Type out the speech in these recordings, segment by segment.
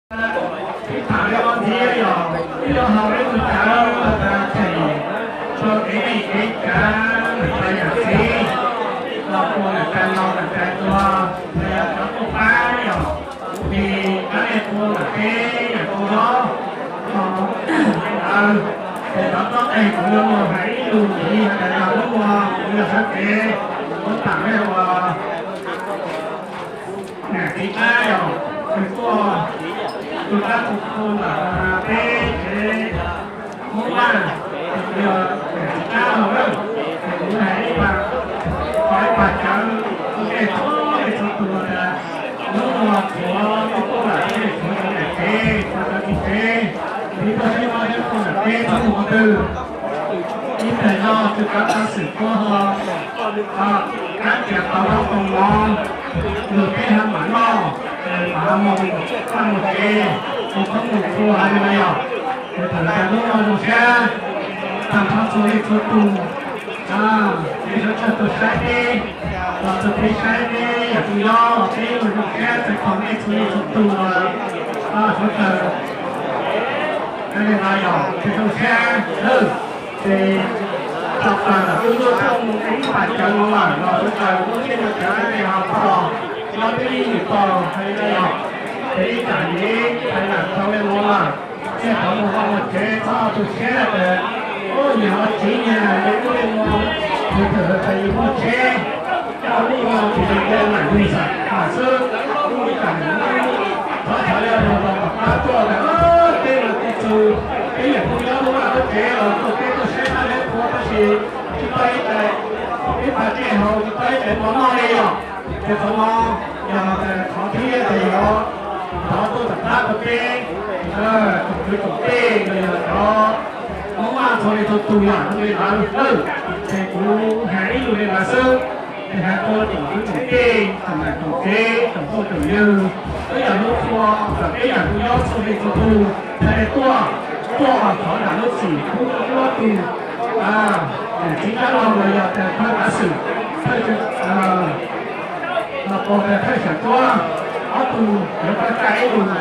Ib tham li no ntxiv yog ib lo hau ib tug cawv tseem tso kev neej kev tsav ntawm yam txiv los ua ntawm cai no ntawm cai tuag, yog cov tuaj pab yog ces kab ej tua ntawm teb yam tua zob los ntawd, ces cov txob qeeg kuv yuav los hais ib lus ntxiv hais tias yog hnub no kuv yog sawv kev muab tham ua nam txiv qab yog nws tuaj tu qab tu qhu ntawm peb tsev Hmoob Vaj, yog nam txiv qab no na, ces kuv hais ib pab, hais ib pab cawv ua ntej txhua leej txhua tus tias hnub no tsuav tus tuaj lam teb tsuav cov niam tsev tsuav cov txiv tsev, ib tug sib nyob sib tua ntawm teb txhob mus qhov twg. Ib pliag no tsw kav xav xwm tuaj ho kab txiav tau zaub tau mov, luag peb ha mam noj, mam ha mus, ha mus tsev, mus qhov mus txhua hais li no yog. Ces thaum cas lub no zoo siab tag nrho txhua leej txhua tus, ib suav tsawg tuaj saib peb, los txog peb saib peb yam tus yob los peb zoo siab txais tos nej txhua leej txhua tus, suav tsawg li no yog peb zoo siab lawm. Ces tau tas ntawm lub ntuj tuaj mus ib pab cawv no lawm los suav tsawg lub tsheb no cawv peb ho tau, nyob peb ib yim tau hais li no yog, ces ib tsam yim hais lam tau li no lawm, thiaj rov mus vaj mus tsev txhob tu siab tias ub yog ho tsiv nyias li ub li no, nws txawm hais tias yus muaj tsheb, coj lub no ces yus lam yus xam xam xwb, ib tsam thov thov li no los tom qab tuaj tias tej no tej txwv peb yam kuj nyob lub vaj lub tsev los tuaj peb tuaj saib dab laug qhua tab sis tsis tau ib txhais, ib txhais dej haus tsis tau ib txhais mov noj li yom. Ces qhov no yog qhov thib tias yog thov tuaj tom qab rau peb tsoom kwv tsoom tij los yog cov Hmoob Vaj txhua leej txhua tus yom, zoo li ntawd lawm. Ces kuv hais ib lus li ntawd xwb, ces hais rau tsoom kwv tsoom tij, tsoom niam tsoom txiv, tsoom phooj tsoom ywg, peb yam lub qhua, peb yam tus yob txhua leej txhua tus, hais tias tuaj, tuaj thov zam lub txim pub rau ib tug niam txiv dab laug los yog tias thawj kav xwm, thawj, los pos tias thawj xyam tuab, ob tug yuav pab cai ib lus,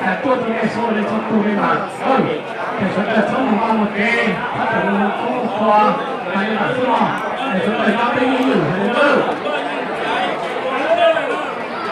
hais tuaj rau nej txhua leej txhua tus li ntawd. Ces sawv daws txhob mus vaj mus tsev, txhob tawm mus mus qhov mus qhua, hais li ntawd xwb mog. Ces sawv daws nyob peb ib yim hais li ntawd.